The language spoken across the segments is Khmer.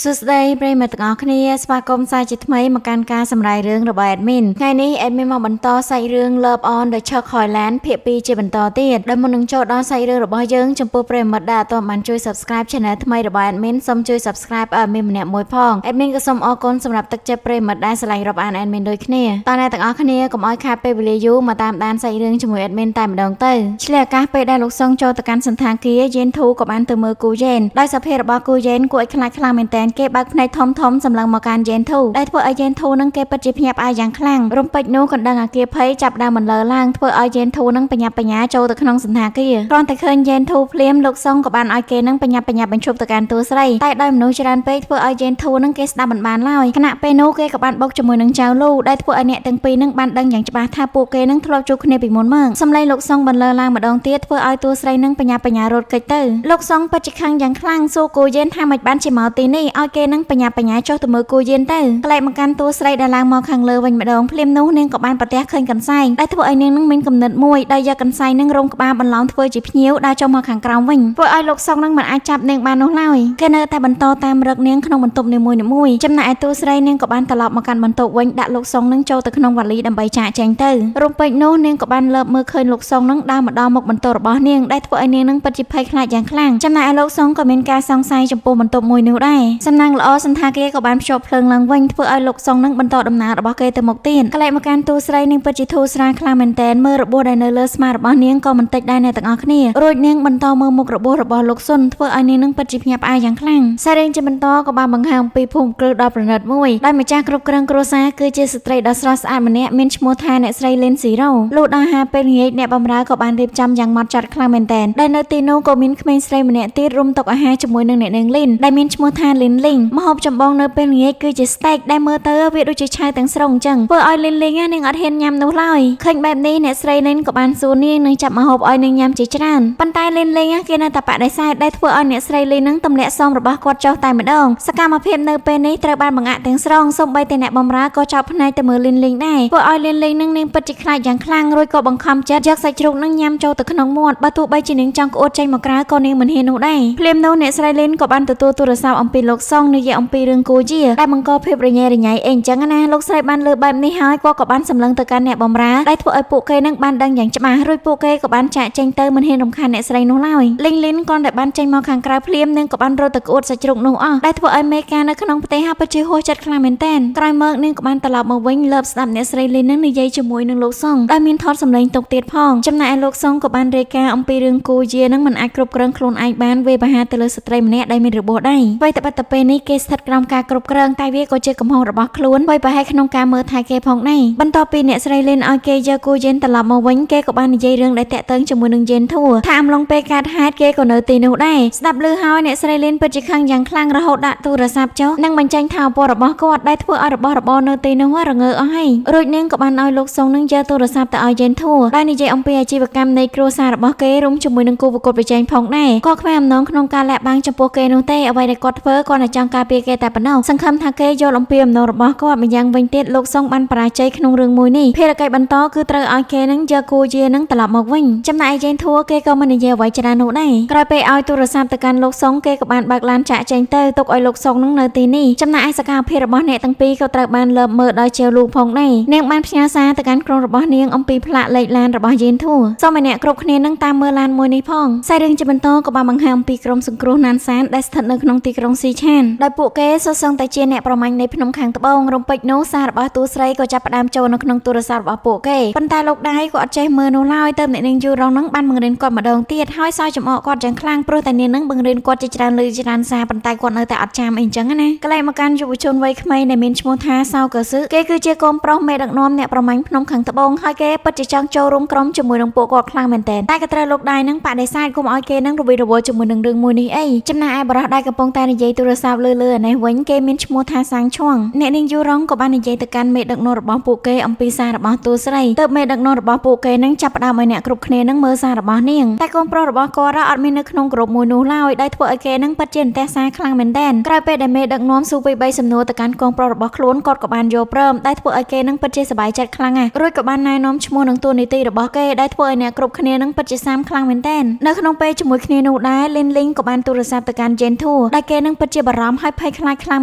សួស្តីប្រិយមិត្តទាំងអស់គ្នាស្វាគមន៍សាជាថ្មីមកកាន់ការសម្រាយរឿងរបស់ admin ថ្ងៃនេះ admin មកបន្តសាច់រឿង Love on the Turquoise Land ភាគ2ជាបន្តទៀតដោយមុននឹងចូលដល់សាច់រឿងរបស់យើងចំពោះប្រិយមិត្តដែលអត់ទាន់បានជួយ subscribe channel ថ្មីរបស់ admin សូមជួយ subscribe ឲ្យ admin ម្នាក់មួយផង admin ក៏សូមអរគុណសម្រាប់ទឹកចិត្តប្រិយមិត្តដែលស្រឡាញ់រាប់អាន admin ដូចគ្នាតើអ្នកទាំងអស់គ្នាកុំឲ្យខាតពេលវេលាយូរមកតាមដានសាច់រឿងជាមួយ admin តែម្ដងទៅឆ្លៀតឱកាសពេលដែលលោកសុងចូលទៅកាន់សន្តាគារយេនធូក៏បានទៅមើលគូយេនដោយសភាពរបស់គូយេនគួរឲ្យខ្លាចខ្លាំងមែនទែនគេបើកភ្នែកធំធំសម្លឹងមកកាន់យេនធូដែលធ្វើឲ្យយេនធូនឹងគេពិតជាភ្ញាក់ផ្អើលយ៉ាងខ្លាំងរំពេចនោះកណ្ដឹងអាគារភ័យចាប់ដើមបន្លឺឡើងធ្វើឲ្យយេនធូនឹងបញ្ញាប់បញ្ញាចូលទៅក្នុងសន្តាគារគ្រាន់តែឃើញយេនធូភ្លាមលោកសុងក៏បានឲ្យគេនឹងបញ្ញាប់បញ្ញាប់បញ្ឈប់ទៅកាន់តួស្រីតែដោយមនុស្សច្រើនពេកធ្វើឲ្យយេនធូនឹងគេស្ដាប់មិនបានឡើយខណៈពេលនោះគេក៏បានបុកជាមួយនឹងចៅលូដែលធ្វើឲ្យអ្នកទាំងពីរនឹងបានដឹងយ៉ាងច្បាស់ថាពួកគេនឹងធ្លាប់ជួបគ្នាពីមុនមកសំឡេងលោកសុងបន្លឺឡើងម្ដងទៀតធ្វើឲ្យតួស្រីនឹងបញ្ញាប់បញ្ញារត់គេចទៅលោកសុងពិតជាខឹងយ៉ាងខ្លាំងសួរគូយេនថាមិនបានជាមកទីនេះឲ្យគេនឹងបញ្ញាប់បញ្ញាចុះទៅមើលគូយេនទៅក្លែកមកកាន់តួស្រីដែលឡើងមកខាងលើវិញម្ដងភ្លាមនោះនាងក៏បានប្រទះឃើញកន្សែងដែលធ្វើឲ្យនាងនឹងមានគំនិតមួយដែលយកកន្សែងនឹងរោមក្បាលបន្លំធ្វើជាភ្ញៀវដើរចុះមកខាងក្រោមវិញធ្វើឲ្យលោកសុងនឹងមិនអាចចាប់នាងបាននោះឡើយគេនៅតែបន្តតាមរកនាងក្នុងបន្ទប់នីមួយៗចំណែកឯតួស្រីនាងក៏បានត្រឡប់មកកាន់បន្ទប់វិញដាក់លោកសុងនឹងចូលទៅក្នុងវ៉ាលីដើម្បីចាកចេញទៅរំពេចនោះនាងក៏បានលបមើលឃើញលោកសុងនឹងដើរមកដល់មុខបន្ទប់របស់នាងដែលធ្វើឲ្យនាងនឹងពិតជាភ័យខ្លាចយ៉ាងខ្លាំងចំណែកឯលោកសុងក៏មានការសង្ស័យចំពោះបន្ទប់មួយនោះដែរសំណាងល្អសន្តាគារក៏បានភ្ជាប់ភ្លើងឡើងវិញធ្វើឲ្យលោកសុងនឹងបន្តដំណើររបស់គេទៅមុខទៀតក្លែកមកកាន់តួស្រីនាងពិតជាធូរស្រាលខ្លាំងមែនទែនមើលរបួសដែលនៅលើស្មារបស់នាងក៏មិនតិចដែរអ្នកទាំងអស់គ្នារួចនាងបន្តមើលមុខរបួសរបស់លោកសុនធ្វើឲ្យនាងនឹងពិតជាភ្ញាក់ផ្អើលយ៉ាងខ្លាំងសាររៀងជាបន្តក៏បានបង្ហាញអំពីភូមិគ្រឹះដ៏ប្រណិតមួយដោយម្ចាស់គ្រប់គ្រងគ្រួសារគឺជាស្ត្រីដ៏ស្រស់ស្អាតម្នាក់មានឈ្មោះថាអ្នកស្រីលិនស៊ីរ៉ូលុះដល់ហាពេលល្ងាចអ្នកបម្រើក៏បានរៀបចំយ៉ាងម៉ត់ចត់ខ្លាំងមែនទែនដែលនៅទីនោះក៏មានក្មេងស្រីម្នាក់ទៀតរុំតុអាហារជាមួយនឹងអ្នកនាងលីនដែលមានឈ្មោះថាលីនលីងម្ហូបចម្បងនៅពេលល្ងាចគឺជាស្តេកដែលមើលទៅវាដូចជាឆៅទាំងស្រុងអញ្ចឹងធ្វើឲ្យលីនលីងនាងអត់ហ៊ានញ៉ាំនោះឡើយឃើញបែបនេះអ្នកស្រីលីនក៏បានសួរនាងនឹងចាប់ម្ហូបឲ្យនាងញ៉ាំជាច្រើនប៉ុន្តែលីនលីងគេនៅតែបដិសេធដែលធ្វើឲ្យអ្នកស្រីលីននឹងទម្លាក់សមរបស់គាត់ចុះតែម្ដងសកម្មភាពនៅពេលនេះត្រូវបានបង្អាក់ទាំងស្រុងសូម្បីតែអ្នកបម្រើក៏ចោទភ្នែកទៅមើលលីនលីងដែរធ្វើឲ្យលីនលីងនឹងនាងពិតជាខ្លាចយ៉ាងខ្លាំងរួចក៏បង្ខំចិត្តយកសាច់ជ្រូកនឹងញ៉ាំចូលទៅក្នុងមាត់បើទោះបីជានាងចង់ក្អួតចេញមកក្រៅក៏នាងមិនហ៊ាននោះដែរភ្លាមនោះអ្នកស្រីលីនក៏បានទទួលទូរស័ព្ទអំពីលោកសុងនិយាយអំពីរឿងគូជាដែលបង្កភាពរញ៉េរញ៉ៃអីអញ្ចឹងណាលោកស្រីបានលើបែបនេះហើយគាត់ក៏បានសម្លឹងទៅកាន់អ្នកបម្រើដែលធ្វើឲ្យពួកគេនឹងបានដឹងយ៉ាងច្បាស់រួចពួកគេក៏បានចាកចេញទៅមិនហ៊ានរំខានអ្នកស្រីនោះឡើយលីងលីនគ្រាន់តែបានចេញមកខាងក្រៅភ្លាមនាងក៏បានរត់ទៅក្អួតសាច់ជ្រូកនោះអស់ដែលធ្វើឲ្យមេការនៅក្នុងផ្ទះហាក់ពិតជាហួសចិត្តខ្លាំងមែនទែនក្រោយមកនាងក៏បានត្រឡប់មកវិញលើបស្ដាប់អ្នកស្រីលីននឹងនិយាយជាមួយនឹងលោកសុងដោយមានថតសម្លេងទុកទៀតផងចំណែកឯលោកសុងក៏បានរាយការណ៍អំពីរឿងគូយានឹងមិនអាចគ្រប់គ្រងខ្លួនឯងបានវេបហាទៅលើស្ត្រីម្នាក់ដែលមានរបួសដៃអ្វីត្បិតតែពេលនេះគេស្ថិតក្រោមការគ្រប់គ្រងតែវាក៏ជាកំហុសរបស់ខ្លួនអ្វីប្រហែលក្នុងការមើលថែគេផងដែរបន្ទាប់ពីអ្នកស្រីលីនឲ្យគេយកគូយេនត្រឡប់មកវិញគេក៏បាននិយាយរឿងដែលតាក់ទងជាមួយនឹងយេនធួថាអំឡុងពេលកើតហេតុគេក៏នៅទីនោះដែរស្ដាប់ឮហើយអ្នកស្រីលីនពិតជាខឹងយ៉ាងខ្លាំងរហូតដាក់ទូរស័ព្ទចុះនិងបញ្ចេញថាពណ៌របស់គាត់ដែលធ្វើឲ្យរបស់របរនៅទីនោះរងើអស់ហើយរួចនាងក៏បានឲ្យលោកសុងនឹងយកទូរស័ព្ទទៅឲ្យយេនធួដែលនិយាយអំពីអាជីវកម្មនៃគ្រួសាររបស់គេរួមជាមួយនឹងគូប្រកួតប្រជែងផងដែរក៏គ្មានអំណងក្នុងការលាក់បាំងចំពោះគេនោះទេអ្វីដែលគាត់ធ្វើគាត់តែចង់ការពារគេតែប៉ុណ្ណោះសង្ឃឹមថាគេយល់អំពីអំណងរបស់គាត់ម្យ៉ាងវិញទៀតលោកសុងបានបរាជ័យក្នុងរឿងមួយនេះភារកិច្ចបន្តគឺត្រូវឲ្យគេនឹងយកគូជានឹងត្រឡប់មកវិញចំណែកឯយេនធួគេក៏មិននិយាយអ្វីច្រើននោះដែរក្រោយពេលឲ្យទូរស័ព្ទទៅកាន់លោកសុងគេក៏បានបើកឡានចាក់ចេញទៅទុកឲ្យលោកសុងនឹងនៅទីនេះចំណែកឯសកម្មភាពរបស់អ្នកទាំងពីរក៏ត្រូវបានលើបមើលដោយជាវលូផងដែរនាងបានផ្ញើសារទៅកាន់ក្រុមរបស់នាងអំពីផ្លាកលេខឡានរបស់យេនធួសូមឲ្យអ្នកគ្រប់គ្នានឹងតាមមើលឡានមួយនេះផងសាច់រឿងជាបន្តក៏បានបង្ហាញអំពីក្រុមសង្គ្រោះណានសានដែលស្ថិតនៅក្នុងទីក្រុងស៊ីឆានដោយពួកគេសុទ្ធសឹងតែជាអ្នកប្រមាញ់នៃភ្នំខាងត្បូងរំពេចនោះសាររបស់តួស្រីក៏ចាប់ផ្ដើមចូលនៅក្នុងទូរស័ព្ទរបស់ពួកគេប៉ុន្តែលោកដៃក៏អត់ចេះមើលនោះឡើយទៅអ្នកនាងយូរ៉ុងនឹងបានបង្រៀនគាត់ម្ដងទៀតហើយសើចំអកគាត់យ៉ាងខ្លាំងព្រោះតែនាងនឹងបង្រៀនគាត់ជាច្រើនលើច្រើនសារប៉ុន្តែគាត់នៅតែអត់ចាំអីចឹងណាក្លែកមកកាន់យុវជនវ័យក្មេងដែលមានឈ្មោះថាសៅកស៊ឺគេគឺជាកូនប្រុសមេដឹកនាំអ្នកប្រមាញ់ភ្នំខាងត្បូងហើយគេពិតជាចង់ចូលរួមក្រុមជាមួយនឹងពួកគាត់ខ្លាំងមែនទែនតែក៏ត្រូវលោកដៃនឹងបដិសេធកុំឲ្យគេនឹងរវីរវល់ជាមួយនឹងរឿងមួយនេះអីចំណែកឯបរិះដែលកំពុងតែនិយាយទូរស័ព្ទលើលើអានេះវិញគេមានឈ្មោះថាសាងឈួងអ្នកនាងយូរ៉ុងក៏បាននិយាយទៅកាន់មេដឹកនាំរបស់ពួកគេអំពីសាររបស់តួស្រីទើបមេដឹកនាំរបស់ពួកគេនឹងចាប់ផ្ដើមឲ្យអ្នកគ្រប់គ្នានឹងមើលសាររបស់នាងតែកូនប្រុសរបស់គាត់អត់មាននៅក្នុងក្រុមមួយនោះឡើយដែលធ្វើឲ្យគេនឹងពិតជាអន្ទះសារខ្លាំងមែនទែនក្រោយពេលដែលមេដឹកនាំសួរពី3សំណួរទៅកាន់កូនប្រុសរបស់ខ្លួនគាត់ក៏បានយល់ព្រមដែលធ្វើឲ្យគេនឹងពិតជាសប្បាយចិត្តខ្លាំងណាស់រួចក៏បានណែនាំឈ្មោះនិងតួនាទីរបស់គេដែលធ្វើឲ្យអ្នកគ្រប់គ្នានឹងពិតជាសាមខ្លាំងមែនទែននៅក្នុងពេលជាមួយគ្នានោះដែរលីនលីងក៏បានទូរស័ព្ទទៅកាន់ យេនធូដែលគេនឹងពិតជា បារម្ភហើយភ័យខ្លាចខ្លាំ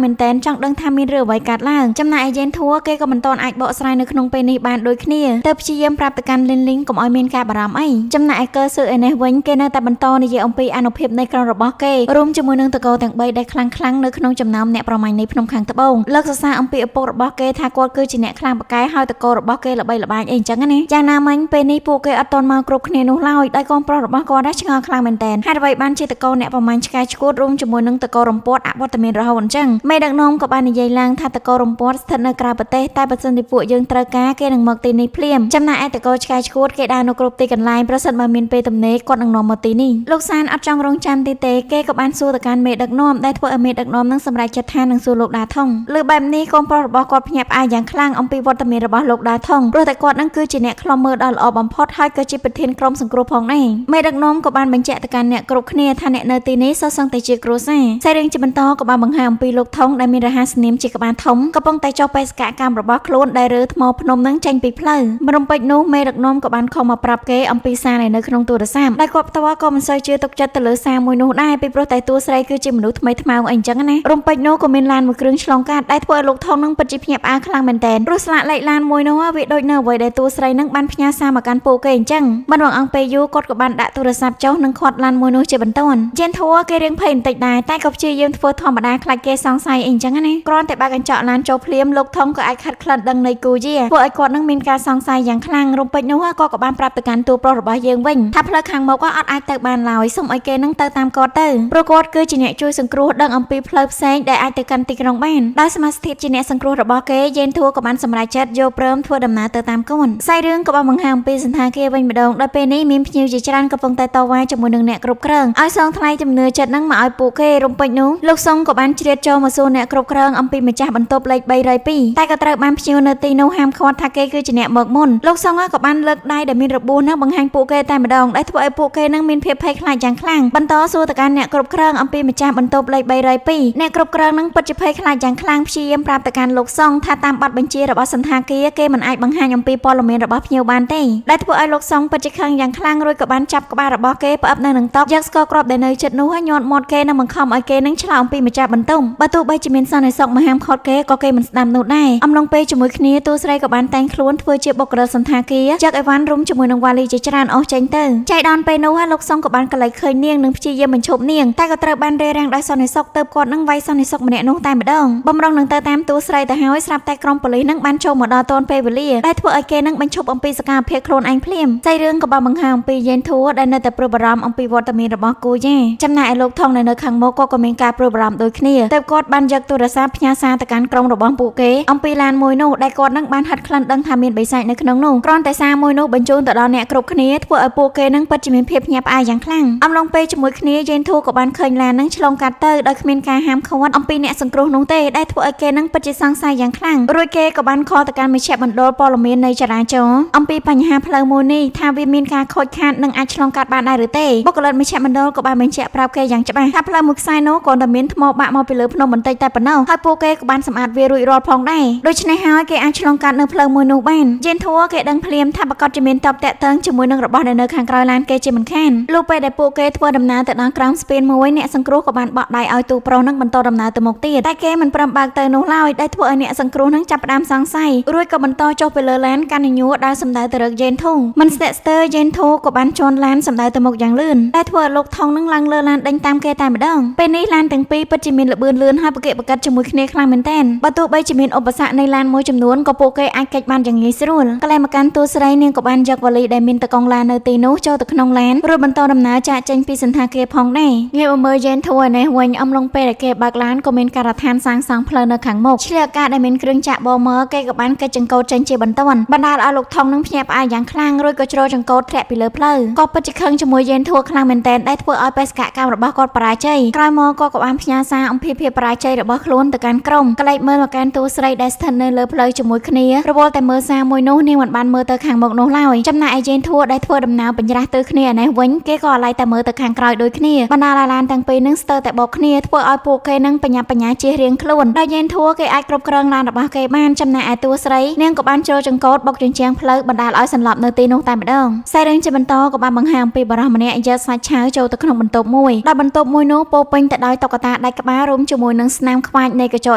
ងមែនទែនចង់ដឹងថាមានរឿងអ្វីកើតឡើងចំណែកឯយេនធួគេក៏មិនទាន់អាចបកស្រាយនៅក្នុងពេលនេះបានដូចគ្នាទៅព្យាយាមប្រាប់ទៅកាន់លីនលីងកុំឲ្យមានការបារម្ភអីចំណែកឯកើស៊ឺឯនេះវិញគេនៅតែបន្តនិយាយអំពីអានុភាពនៃក្រុមរបស់គេរួមជាមួយនឹងតកោទាំង3ដែលខ្លាំងខ្លាំងនៅក្នុងចំណោមអ្នកប្រមាញ់នៃភ្នំខាងត្បូងលើកសរសើរអំពីឪពុករបស់គេថាគាត់គឺជាអ្នកខ្លាំងពូកែហើយតកោរបស់គេល្បីល្បាញអីអញ្ចឹងណាយ៉ាងណាមិញពេលនេះពួកគេអត់ទាន់មកគ្រប់គ្នានោះឡើយដោយកូនប្រុសរបស់គាត់ដែរឆ្ងល់ខ្លាំងមែនទែនហេតុអ្វីបានជាតកោអ្នកប្រមាញ់ឆ្កែឆ្កួតរួមជាមួយនឹងតកោរំពាត់អវត្តមានរហូតអញ្ចឹងមេដឹកនាំក៏បាននិយាយឡើងថាតកោរំពាត់ស្ថិតនៅក្រៅប្រទេសតែបើសិនជាពួកយើងត្រូវការគេនឹងមកទីនេះភ្លាមចំណែកឯតកោឆ្កែឆ្កួតគេដើរនៅគ្រប់ទីកន្លែងប្រសិនបើមានពេលទំនេរគាត់នឹងនាំមកទីនេះលោកសានអត់ចង់រងចាំទីទេគេក៏បានសួរទៅកាន់មេដឹកនាំដែលធ្វើឲ្យមេដឹកនាំនឹងសម្រេចចិត្តថានឹងសួរលោកដាថុងលើបែបនេះកូនប្រុសរបស់គាត់ភ្ញាក់ផ្អើលយ៉ាងខ្លាំងអំពីវត្តមានរបស់លោកដាថុងព្រោះតែគាត់នឹងគឺជាអ្នកខ្លំមើលដ៏ល្អបំផុតហើយក៏ជាប្រធានក្រុមសង្គ្រោះផងដែរមេដឹកនាំក៏បានបញ្ជាក់ទៅកាន់អ្នកគ្រប់គ្នាថាអ្នកនៅទីនេះសុទ្ធសឹងតែជាគ្រួសារសាច់រឿងជាបន្តក៏បានបង្ហាញអំពីលោកថុងដែលមានរហស្សនាមជាក្បាលធំកំពុងតែចុះបេសកកម្មរបស់ខ្លួនដែលរើថ្មភ្នំនឹងចេញពីផ្លូវមរំពេចនោះមេដឹកនាំក៏បានខំមកប្រាប់គេអំពីសារនៅក្នុងទូរស័ព្ទដែលគាត់ផ្ទាល់ក៏មិនសូវជឿទុកចិត្តទៅលើសារមួយនោះដែរពីព្រោះតែតួស្រីគឺជាមនុស្សថ្មីថ្មោងអីចឹងណារំពេចនោះក៏មានឡានមួយគ្រឿងឆ្លងកាត់ដែលធ្វើឲ្យលោកថុងនឹងពិតជាភ្ញាក់ផ្អើលខ្លាំងមែនទែនព្រោះស្លាកលេខឡានមួយនោះវាដូចនៅអ្វីដែលតួស្រីនឹងបានផ្ញើសារមកកាន់ពួកគេអញ្ចឹងមិនរងអង្គពេលយូរគាត់ក៏បានដាក់ទូរស័ព្ទចុះនិងខាត់ឡានមួយនោះជាបន្ទាន់ជេនធัวគេរៀងភ័យបន្តិចដែរតែក៏ព្យាយាមធ្វើធម្មតាខ្លាចគេសង្ស័យអីអញ្ចឹងណាគ្រាន់តែបើកកញ្ចក់ឡានចូលភ្លាមលោកថុងក៏អាចខាត់ក្លិនដឹងនៃគូយាធ្វើឲ្យគាត់នឹងមានការសង្ស័យយ៉ាងខ្លាំងរំពេចនោះគាត់ក៏បានប្រាប់ទៅកាន់តួប្រុសរបស់យើងវិញថាផ្លូវខាងមុខអត់អាចទៅបានឡើយសូមឲ្យគេនឹងទៅតាមគាត់ទៅព្រោះគាត់គឺជាអ្នកជួយសង្គ្រោះដឹងអំពីផ្លូវផ្សេងដែលអាចទៅកាន់ទីក្រុងបានដោយសមាជិកជាអ្នកសង្គ្រោះរបស់គេយេនធួក៏បានសម្រេចចិត្តយកព្រមធ្វើដំណើរទៅតាមកូនខ្សែរឿងក៏បានបង្ហាញអំពីសន្តាគារវិញម្ដងដោយពេលនេះមានភ្ញៀវជាច្រើនកំពុងតែតវ៉ាជាមួយនឹងអ្នកគ្រប់គ្រងឲ្យសងថ្លៃជំនឿចិត្តនឹងមកឲ្យពួកគេរំពេចនោះលោកសុងក៏បានជ្រៀតចូលមកសួរអ្នកគ្រប់គ្រងអំពីម្ចាស់បន្ទប់លេខ302តែក៏ត្រូវបានភ្ញៀវនៅទីនោះហាមឃាត់ថាគេគឺជាអ្នកមកមុនលោកសុងក៏បានលើកដៃដែលមានរបួសនឹងបង្ហាញពួកគេតែម្ដងដែលធ្វើឲ្យពួកគេនឹងមានភាពភ័យខ្លាចយ៉ាងខ្លាំងបន្តសួរទៅកាន់អ្នកគ្រប់គ្រងអំពីម្ចាស់បន្ទប់លេខ302អ្នកគ្រប់គ្រងនឹងពិតជាភ័យខ្លាចយ៉ាងខ្លាំងព្យាយាមប្រាប់ទៅកាន់លោកសុងថាតាមបទបញ្ជារបស់សន្តាគារគេមិនអាចបង្ហាញអំពីព័ត៌មានរបស់ភ្ញៀវបានទេដែលធ្វើឲ្យលោកសុងពិតជាខឹងយ៉ាងខ្លាំងរួចក៏បានចាប់ក្បាលរបស់គេផ្អឹបនៅនឹងតុយកស្ករគ្រាប់ដែលនៅជិតនោះញាត់មាត់គេនិងបង្ខំឲ្យគេនឹងឆ្លើយអំពីម្ចាស់បន្ទប់បើទោះបីជាមានសន្តិសុខមកហាមឃាត់គេក៏គេមិនស្ដាប់នោះដែរអំឡុងពេលជាមួយគ្នាតួស្រីក៏បានតែងខ្លួនធ្វើជាបុគ្គលិកសន្តាគារយកអីវ៉ាន់រុំជាមួយនឹងវ៉ាលីជាច្រើនអស់ចេញទៅចៃដន្យពេលនោះលោកសុងក៏បានកលិចឃើញនាងនិងព្យាយាមបញ្ឈប់នាងតែក៏ត្រូវបានរារាំងដោយសន្តិសុខទៅគាត់នឹងវាយសន្តិសុខម្នាក់នោះតែម្ដងបំរុងនឹងទៅតាមតួស្រីទៅហើយស្រាប់តែក្រុមប៉ូលីសនឹងបានចូលមកដល់ទាន់ពេលវេលាដែលធ្វើឲ្យគេនឹងបញ្ឈប់អំពីសកម្មភាពខ្លួនឯងភ្លាមចៃរឿងក៏បានបង្ហាញអំពីយេនធួដែលនៅតែព្រួយបារម្ភអំពីវត្តមានរបស់គូយ៉ាចំណែកឯលោកថងនៅខាងមុខក៏មានការព្រួយបារម្ភដូចគ្នាតែគាត់បានយកទូរស័ព្ទផ្ញើសារទៅកាន់ក្រុមរបស់ពួកគេអំពីឡានមួយនោះដែលគាត់នឹងបានហាត់ក្លិនដឹងថាមានបិសាចនៅក្នុងនោះគ្រាន់តែសារមួយនោះបញ្ជូនទៅដល់អ្នកគ្រប់គ្នាធ្វើឲ្យពួកគេនឹងពិតជាមានភាពភ្ញាក់ផ្អើលយ៉ាងខ្លាំងអំឡុងពេលជាមួយគ្នាយេនធូក៏បានឃើញឡាននឹងឆ្លងកាត់ទៅដោយគ្មានការហាមឃាត់អំពីអ្នកសង្គ្រោះនោះទេដែលធ្វើឲ្យគេនឹងពិតជាសង្ស័យយ៉ាងខ្លាំងរួចគេក៏បានខលទៅកាន់មជ្ឈមណ្ឌលព័ត៌មាននៃចរាចរណ៍អំពីបញ្ហាផ្លូវមួយនេះថាវាមានការខូចខាតនិងអាចឆ្លងកាត់បានដែរឬទេបុគ្គលិកមជ្ឈមណ្ឌលក៏បានបញ្ជាក់ប្រាប់គេយ៉ាងច្បាស់ថាផ្លូវមួយខ្សែនោះគ្រាន់តែមានថ្មបាក់មកពីលើភ្នំបន្តិចតែប៉ុណ្ណោះហើយពួកគេក៏បានសម្អាតវារួចរាល់ផងដែរដូច្នេះហើយគេអាចឆ្លងកាត់នៅផ្លូវមួយនោះបានយេនធួគេដឹងភ្លាមថាប្រកាសជាមានតបតាក់ទងជាមួយនឹងរបស់ដែលនៅខាងក្រោយឡានគេជាមិនខានលុះពេលដែលពួកគេធ្វើដំណើរទៅដល់ក្រោមស្ពានមួយអ្នកសង្គ្រោះក៏បានបក់ដៃឲ្យទូប្រុសនឹងបន្តដំណើរទៅមុខទៀតតែគេមិនព្រមបើកទៅនោះឡើយដែលធ្វើឲ្យអ្នកសង្គ្រោះនឹងចាប់ផ្ដើមសង្ស័យរួចក៏បន្តចុះទៅលើឡានកាន់ញួរដើរសម្ដៅទៅរកយេនធូមិនស្ទាក់ស្ទើរយេនធូក៏បានជន់ឡានសម្ដៅទៅមុខយ៉ាងលឿនដែលធ្វើឲ្យលោកថងនឹងឡើងលើឡានដេញតាមគេតែម្ដងពេលនេះឡានទាំងពីរពិតជាមានល្បឿនលឿនហើយប្រកេកប្រកិតជាមួយគ្នាខ្លាំងមែនទែនបើទោះបីជាមានឧបសគ្គនៃឡានមួយចំនួនក៏ពួកគេអាចគេចបានយ៉ាងងាយស្រួលកន្លែងមកកាន់តួស្រីនាងក៏បានយកវ៉ាលីដែលមានតកង់ឡាននៅទីនោះចូលទៅក្នុងឡានរួចបន្តដំណើរចាកចេញពីសន្តាគារផងដែរងាកមកមើលយេនធួឯនេះវិញអំឡុងពេលដែលគេបើកឡានក៏មានការដ្ឋានសាងសង់ផ្លូវនៅខាងមុខឆ្លៀតឱកាសដែលមានគ្រឿងចាក់បូមើគេក៏បានកិច្ចចង្កូតចេញជាបន្ទាន់បណ្ដាលឲ្យលោកថងនឹងភ្ញាក់ផ្អើលយ៉ាងខ្លាំងរួចក៏ជ្រោចង្កូតធ្លាក់ពីលើផ្លូវក៏ពិតជាខឹងជាមួយយេនធួខ្លាំងមែនទែនដែលធ្វើឲ្យបេសកកម្មរបស់គាត់បរាជ័យក្រោយមកគាត់ក៏បានផ្ញើសារអំពីភាពបរាជ័យរបស់ខ្លួនទៅកាន់ក្រុមកលែកមើលមកកាន់តួស្រីដែលស្ថិតនៅលើផ្លូវជាមួយគ្នារវល់តែមើលសារមួយនោះនាងមិនបានមើលទៅខាងមុខនោះឡើយចំណែកឯយេនធួដែលធ្វើដំណើរបញ្ច្រាស់ទិសគ្នាឯនេះវិញគេក៏អាឡ័យតែមើលទៅខាងក្រោយដូចគ្នាបណ្ដាលឲ្យឡានទាំងពីរនឹងស្ទើរតែបោកគ្នាធ្វើឲ្យពួកគេនឹងបញ្ញាបញ្ញាជិះរៀងខ្លួនដោយយេនធួគេអាចគ្រប់គ្រងឡានរបស់គេបានចំណែកឯតួស្រីនាងក៏បានជ្រោចង្កូតបុកជញ្ជាំងផ្លូវបណ្ដាលឲ្យសន្លប់នៅទីនោះតែម្ដងខ្សែរឿងជាបន្តក៏បានបង្ហាញអំពីបុរសម្នាក់យកសាច់ឆៅចូលទៅក្នុងបន្ទប់មួយដោយបន្ទប់មួយនោះពោពេញទៅដោយតុក្កតា ការដាច់ក្បាលរួមជាមួយនឹងស្នាមខ្វាចនៃក្រចក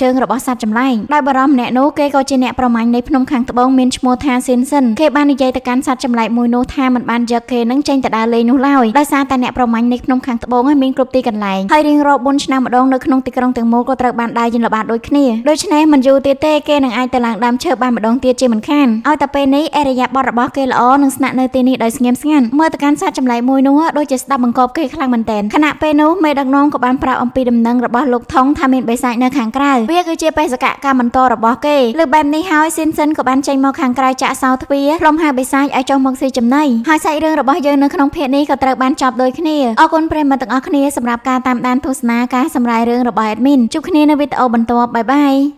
ជើងរបស់សត្វចម្លែកដោយបរិសម្នាក់នោះគេក៏ជាអ្នកប្រមាញ់នៃភ្នំខាងត្បូងមានឈ្មោះថាស៊ីនសិនគេបាននិយាយទៅកាន់សត្វចម្លែកមួយនោះថាមិនបានយកគេនឹងចេញទៅដើរលេងនោះឡើយដោយសារតែអ្នកប្រមាញ់នៃភ្នំខាងត្បូងមានគ្រប់ទីកន្លែងហើយរៀងរាល់4ឆ្នាំម្ដងនៅក្នុងទីក្រុងទាំងមូលក៏ត្រូវបានដើរយានល្បាតដូចគ្នាដូច្នេះមិនយូរទៀតទេគេនឹងអាចទៅឡើងដើមឈើបានម្ដងទៀតជាមិនខានឲ្យតែពេលនេះអរិយាប័ត្ររបស់គេល្អនឹងស្នាក់នៅទីនេះដោយស្ងៀមស្ងាត់មើលទៅកាន់សត្វចម្លែកមួយនោះដូចជាស្ដាប់បង្គាប់គេខ្លាំងមែនទែនខណៈពេលនោះមេដឹកនាំក៏បានប្រាប់អំពីដំណឹងរបស់លោកថងថាមានបិសាចនៅខាងក្រៅវាគឺជាបេសកកម្មបន្តរបស់គេលើបែបនេះហើយស៊ីនសិនក៏បានចេញមកខាងក្រៅចាក់សោទ្វារផ្លុំហៅបិសាចឲ្យចុះមកស៊ីចំណីហើយសាច់រឿងរបស់យើងនៅក្នុងភាគនេះក៏ត្រូវបានចប់ដូចគ្នាអរគុណប្រិយមិត្តទាំងអស់គ្នាសម្រាប់ការតាមដានទស្សនាការសម្រាយរឿងរបស់ admin ជួបគ្នានៅវីដេអូបន្ទាប់បាយបាយ។